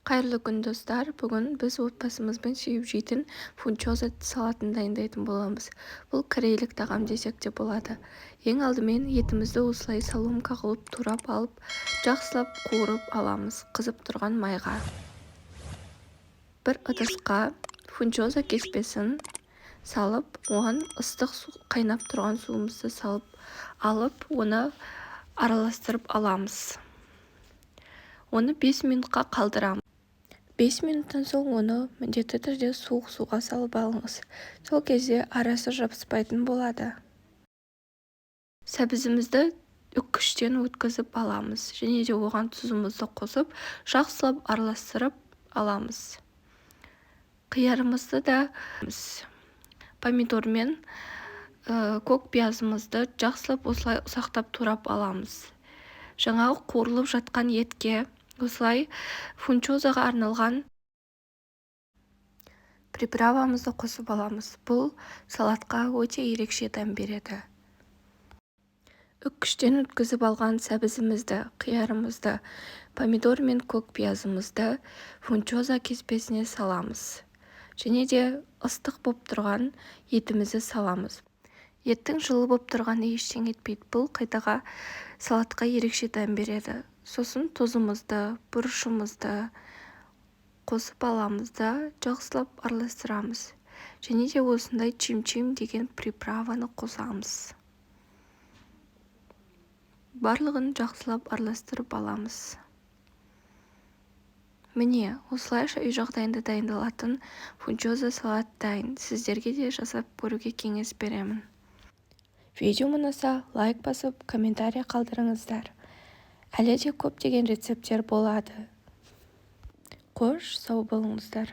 Қайырлы күн, достар! Бүгін біз отбасымызбен сүйіп жейтін фунчоза салатын дайындайтын боламыз. Бұл корейлік тағам десек те болады. Ең алдымен етімізді осылай соломка қылып турап алып, жақсылап қуырып аламыз қызып тұрған майға. Бір ыдысқа фунчоза кеспесін салып, оған ыстық су, қайнап тұрған суымызды салып алып, оны араластырып аламыз. Оны 5 минутқа қалдырамыз. 5 минуттан соң оны міндетті түрде суық суға салып алыңыз. Сол кезде арасы жабыспайтын болады. Сәбізімізді үккіштен өткізіп аламыз және де оған тұзымызды қосып, жақсылап араластырып аламыз. Қиярымызды да, помидор мен көк пиязымызды жақсылап осылай ұсақтап турап аламыз. Жаңағы қуырылып жатқан етке осылай фунчозаға арналған приправамызды қосып аламыз. Бұл салатқа өте ерекше дәм береді. Үккіштен өткізіп алған сәбізімізді, қиярымызды, помидор мен көк пиязымызды фунчоза кеспесіне саламыз және де ыстық боп тұрған етімізді саламыз. Еттің жылы боп тұрғаны ештеңе етпейді, бұл қайтаға салатқа ерекше дәм береді. Сосын тұзымызды, бұрышымызды қосып аламыз да, жақсылап араластырамыз және де осындай чим-чим деген приправаны қосамыз. Барлығын жақсылап араластырып аламыз. Міне, осылайша үй жағдайында дайындалатын фунчоза салат дайын. Сіздерге де жасап көруге кеңес беремін. Видеом ұнаса, лайк басып, комментарий қалдырыңыздар. Әлі де көптеген рецепттер болады. Қош, сау болыңыздар!